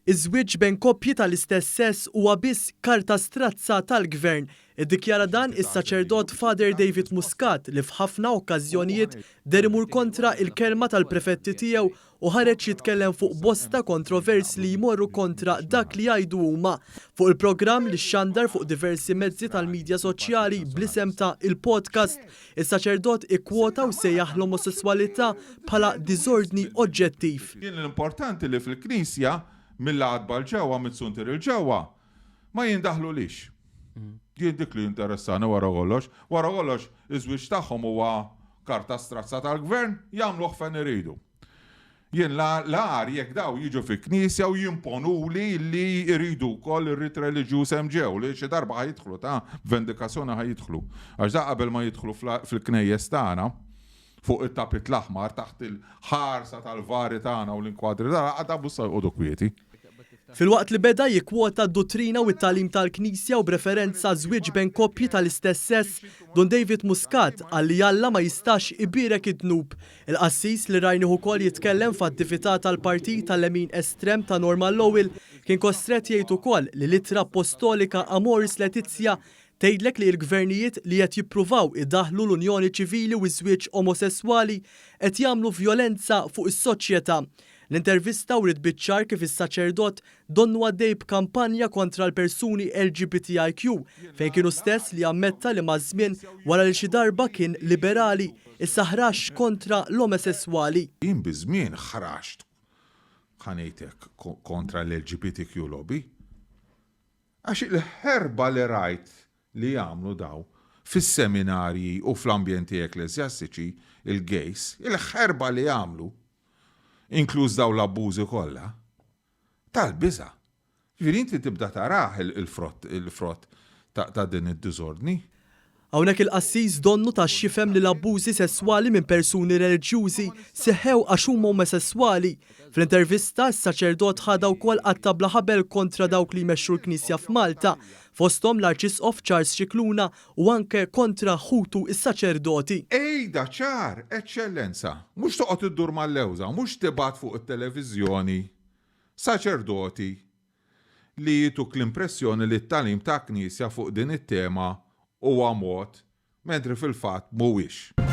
Iż-żwieġ bejn koppji tal-istess sess huwa biss karta strazza tal-Gvern. Iddikjara dan is-saċerdot Father David Muscat li f'ħafna okkażjonijiet deher imur kontra il-kelma tal-prefetti tiegħu u ħareġ jitkellem fuq bosta kontroversji li jmorru kontra dak li jgħidu huma. Fuq il-programm li xxandar fuq diversi mezzi tal-midja soċjali bl-isem ta' Il-Podcast, Is-saċerdot ikkwota u sejjaħ l-omosesswalità bħala diżordni oġġettiv. Jien l-importanti li fil-Knisja, mill-għatba 'l ġewwa, mit-suntier 'il ġewwa, ma jindaħlulix. Jien dik li jinteressani wara kollox. Wara kollox, iż-żwieġ tagħhom huwa karta strazza tal-gvern, jagħmluh fejn iridu. Jien l-agħar jekk dawn jiġu fi knisja u jimponuli li jridu wkoll ir-rit reliġjuż hemm ġew, li xi darba ħa jidħlu ta' b'vendikazzjoni ħa jidħlu. Għax da qabel ma jidħlu fil-knejjes tagħna, fuq it-tapit l-aħmar, taħt il-ħarsa tal-vari tagħna u l-inkwadri tagħna, għad mhux se joqogħdu kwieti. Filwaqt li beda jikkwota d-duttrina u t-tagħlim tal-Knisja u b'referenza għaż-żwieġ bejn koppji tal-istess sess, Dun David Muscat qal li Alla ma jistax ibierek id-dnub. Il-qassis li rajnih ukoll jitkellem f'attività tal-partit tal-lemin estrem ta' Norman Lowell kien kostrett jgħid ukoll li l-ittra appostolika Amoris Laetitia tgħidlek li l-gvernijiet li qed jippruvaw idaħħlu l-unjoni ċivili u ż-żwieġ omosesswali qed jagħmlu vjolenza fuq is-soċjetà. L-intervista wriet biċ-ċar kif is-saċerdot donnu għaddej b'kampanja kontra l-persuni LGBTIQ, fejn kien hu stess li ammetta li maż-żmien, wara li xi darba kien liberali, issa ħrax kontra l-omosesswali. Jien biż-żmien ħraxt, ħa ngħid hekk, kontra l-LGBTQ lobby. Għax il-ħerba li rajt li jagħmlu daw fis-seminarji u fl-ambjenti ekkleżjastiċi, il-gays, il-ħerba li jagħmlu, inkluż dawn l-abbużi kollha, tal-biża'. Ġifieri inti tibda tarah il-frott il-frott ta' din id-diżordni. Hawnhekk il-qassis donnu ta x'jifhem li l-abbużi sesswali minn persuni reliġjużi seħħew għax huma omosesswali. Fl-intervista, is-saċerdot ħadha wkoll qatta' bla ħabel kontra dawk li jmexxu l-Knisja f'Malta, fosthom l-Arċisqof Charles Scicluna u anke kontra ħutu s-saċerdoti. Għidha ċar, Eċċellenza, mhux toqgħod iddur mal-lewża, mhux tibgħat fuq it-televiżjoni saċerdoti li jtuk l-impressjoni li t-tagħlim ta' Knisja fuq din it-tema huwa mod, mentri fil-fatt mhuwiex.